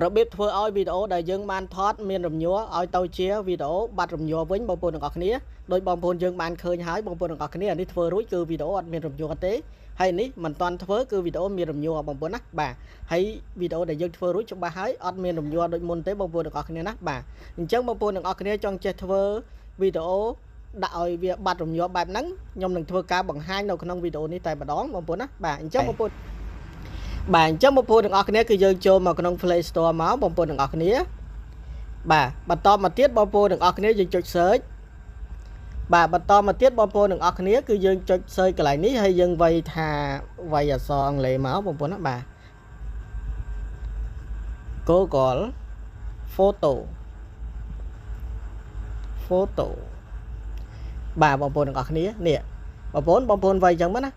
របៀបធ្វើឲ្យវីដេអូដែលយើងបានថតមានរំញ័រឲ្យទៅជាវីដេអូបាត់រំញ័រវិញបងប្អូនទាំងអស់គ្នាដោយបងប្អូនយើងបានឃើញហើយបងប្អូនទាំងអស់គ្នានេះធ្វើរួចគឺវីដេអូអត់មានរំញ័រទេហើយនេះមិនទាន់ធ្វើគឺវីដេអូមានរំញ័របងប្អូនណាបាទហើយវីដេអូដែលយើងធ្វើរួចច្បាស់ហើយអត់មានរំញ័រដូចមុនទេបងប្អូនទាំងអស់គ្នាណាបាទអញ្ចឹងបងប្អូនទាំងអស់គ្នាចង់ចេះធ្វើវីដេអូដាក់ឲ្យវាបាត់រំញ័របែបហ្នឹងខ្ញុំនឹងធ្វើការបង្ហាញនៅក្នុងវីដេអូនេះតែម្ដងបងប្អូនណាបាទអញ្ចឹងបងប្អូនបាទអញ្ចឹងបងប្អូនទាំងអស់គ្នាគឺយើងចូលមកក្នុង Play Store មកបងប្អូនទាំងអស់គ្នាបាទបន្តមកទៀតបងប្អូនទាំងអស់គ្នាយើងចុច search បាទបន្តមកទៀតបងប្អូនទាំងអស់គ្នាគឺយើងចុច search កន្លែងនេះហើយយើងវាយថាវាយអក្សរអង់គ្លេសមកបងប្អូនណាបាទ Google Photo Photo បាទបងប្អូនទាំងអស់គ្នានេះបងប្អូនវាយអញ្ចឹងមកណា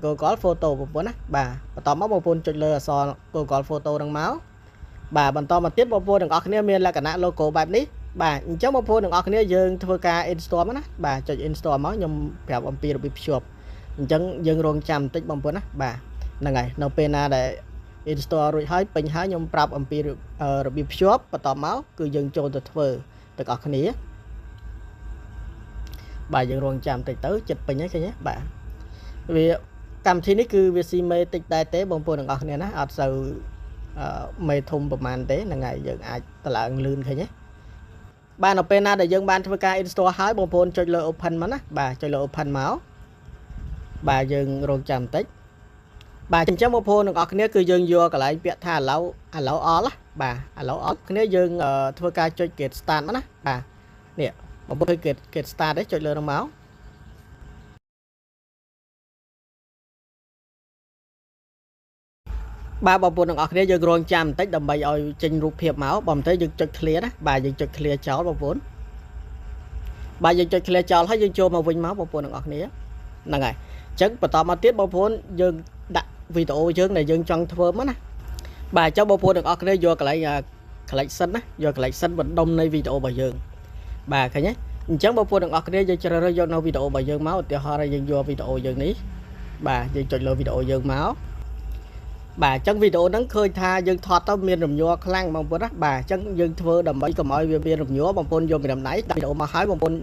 Google Photo បងប្អូនណាបាទបន្តមកបងប្អូនចុចលើអក្សរ Google Photo ហ្នឹងមកបាទបន្តមកទៀតបងប្អូនទាំងអស់គ្នាមានលក្ខណៈ logo បែបនេះបាទអញ្ចឹងបងប្អូនទាំងអស់គ្នាយើងធ្វើការ install មកណាបាទចុច install មកខ្ញុំប្រាប់អំពីរបៀបភ្ជាប់អញ្ចឹងយើងរងចាំបន្តិចបងប្អូនណាបាទហ្នឹងហើយនៅពេលណាដែល install រួចហើយពេញហើយខ្ញុំប្រាប់អំពីរបៀបភ្ជាប់បន្តមកគឺយើងចូលទៅធ្វើទាំងអស់គ្នាបាទយើងរងចាំបន្តិចទៅចិត្តពេញហើយឃើញទេបាទវាកម្មវិធីនេះគឺវាស៊ីមេតិចដែរទេបងប្អូនទាំងអស់គ្នាណាអត់សូវមេធំប្រហែលទេហ្នឹងហើយយើងអាចតម្លើងលឿនឃើញទេបាទនៅពេលណាដែលយើងបានធ្វើការ install ហើយបងប្អូនចុចលើ open មកណាបាទចុចលើ open មកបាទយើងរងចាំបន្តិចបាទអញ្ចឹងបងប្អូនទាំងអស់គ្នាគឺយើងយកកន្លែងពាក្យថា allow all ណាបាទ allow all គ្នាយើងធ្វើការចុច get start មកណាបាទនេះបងប្អូន get start ទេចុចលើនឹងមកបាទបងប្អូនទាំងអស់គ្នាយើងរងចាំបន្តិចដើម្បីឲ្យចេញរូបភាពមកបើមិនទេយើងចុច clear ណាបាទយើងចុច clear ចោលបងប្អូនបាទយើងចុច clear ចោលហើយយើងចូលមកវិញមកបងប្អូនទាំងអស់គ្នាហ្នឹងហើយអញ្ចឹងបន្តមកទៀតបងប្អូនយើងដាក់វីដេអូយើងដែលយើងចង់ធ្វើមកណាបាទអញ្ចឹងបងប្អូនទាំងអស់គ្នាយកកន្លែង collection ណាយក collection បណ្ដុំនៃវីដេអូរបស់យើងបាទឃើញទេអញ្ចឹងបងប្អូនទាំងអស់គ្នាយើងជ្រើសរើសយកនៅវីដេអូរបស់យើងមកឧទាហរណ៍យើងយកវីដេអូយើងនេះបាទយើងចុចលើវីដេអូយើងមកបាទអញ្ចឹងវីដេអូហ្នឹងឃើញថាយើងថតទៅមានរំញ័រខ្លាំងបងប្អូនណាបាទអញ្ចឹងយើងធ្វើដើម្បីកុំឲ្យវាមានរំញ័របងប្អូនយកម្រាមដៃដាក់វីដេអូមកហើយបងប្អូន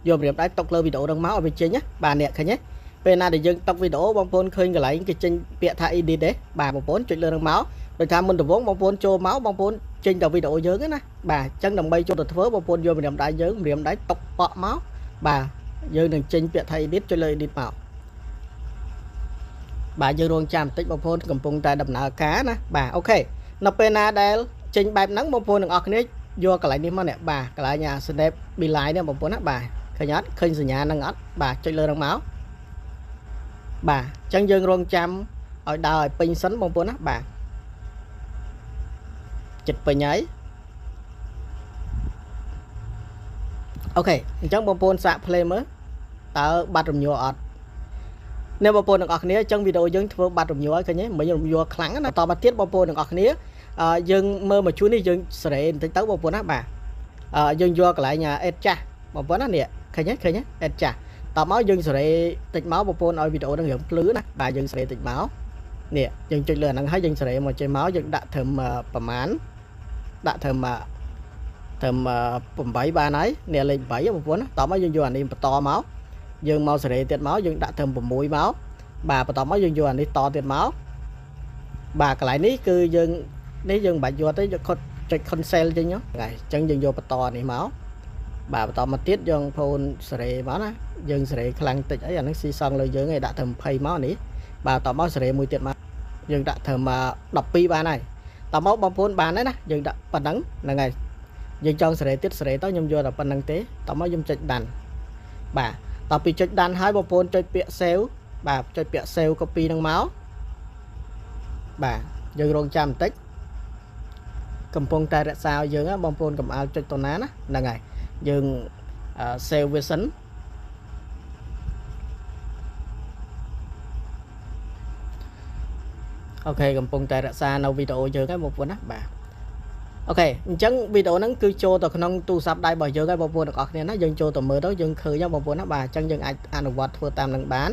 យកម្រាមដៃຕົកលើវីដេអូហ្នឹងមកឲ្យវាចេញណាបាទអ្នកឃើញទេពេលណាដែលយើងຕົកវីដេអូបងប្អូនឃើញកន្លែងគេចេញពាក្យថា edit ទេបាទបងប្អូនចុចលើហ្នឹងមកដោយថាមុនដំបូងបងប្អូនចូលមកបងប្អូនចេញតែវីដេអូយើងណាបាទអញ្ចឹងដើម្បីចូលទៅធ្វើបងប្អូនយកម្រាមដៃយើងម្រាមដៃຕົកប៉ក់មកបាទយើងនឹងចេញពាក្យថា edit ចុចលើ edit មកបាទយើងរងចាំបន្តិចបងប្អូនកំពុងតែដំណើរការណាបាទអូខេនៅពេលណាដែលចេញបែបហ្នឹងបងប្អូនទាំងអស់គ្នាយកកន្លែងនេះមកនេះបាទកន្លែងអា Snap Beeline នេះបងប្អូនណាបាទឃើញអត់ឃើញសញ្ញាហ្នឹងអត់បាទចុចលើហ្នឹងមកបាទអញ្ចឹងយើងរងចាំឲ្យដើរឲ្យពេញសិនបងប្អូនណាបាទចិត្តពេញហើយអូខេអញ្ចឹងបងប្អូនសាក play មើលតើបាត់រំញ័រអត់នេះបងប្អូនទាំងអស់គ្នាអញ្ចឹងវីដេអូយើងធ្វើបាត់រំញ័រឃើញទេមិនរំញ័រខ្លាំងណាតមកទៀតបងប្អូនទាំងអស់គ្នាយើងមើលមកជួយនេះយើងសេរីបន្តិចទៅបងប្អូនណាបាទយើងយកកន្លែងអេតចាស់បងប្អូនណានេះឃើញទេឃើញទេអេតចាស់តមកយើងសេរីតិចមកបងប្អូនឲ្យវីដេអូនឹងរឿងភ្លឺណាបាទយើងសេរីតិចមកនេះយើងចុចលើអាហ្នឹងហើយយើងសេរីមកចេញមកយើងដាក់ត្រឹមប្រមាណដាក់ត្រឹម8បានហើយនេះលេខ8បងប្អូនណាតមកយើងយកអានេះបន្តមកយើងមកសេរីទៀតមកយើងដាក់ត្រឹម6មកបាទបន្តមកយើងយកអានេះតទៀតមកបាទកន្លែងនេះគឺយើងនេះយើងមិនបាច់យកទេយកចុច cancel ចេញហ្នឹងហើយអញ្ចឹងយើងយកបន្តនេះមកបាទបន្តមកទៀតយើងបងប្អូនសេរីមកណាយើងសេរីខ្លាំងតិចអីអាហ្នឹងស៊ីសងលើយើងឯងដាក់ត្រឹម20មកនេះបាទបន្តមកសេរីមួយទៀតមកយើងដាក់ត្រឹម12បានហើយតមកបងប្អូនបានហើយណាយើងដាក់ប៉ុណ្ណឹងហ្នឹងហើយយើងចង់សេរីទៀតសេរីទៅខ្ញុំយកតែប៉ុណ្្នឹងទេតមកខ្ញុំចុចដានបាទតពីចុចដានហើយបងប្អូនចុចពាក្យ save បាទចុចពាក្យ save copy នឹងមកបាទយើងរងចាំបន្តិចកំពុងតែរក្សាឲ្យយើងបងប្អូនកុំអាលចុចតណាណាហ្នឹងហើយយើង save វាសិនអូខេកំពុងតែរក្សានៅវីដេអូយើងហើយបងប្អូនណាបាទអូខេអញ្ចឹងវីដេអូហ្នឹងគឺចូលទៅក្នុងទូរស័ព្ទដៃរបស់យើងហើយបងប្អូនទាំងអស់គ្នាណាយើងចូលទៅមើលទៅយើងឃើញបងប្អូនណាបាទអញ្ចឹងយើងអាចអនុវត្តធ្វើតាមនឹងបាន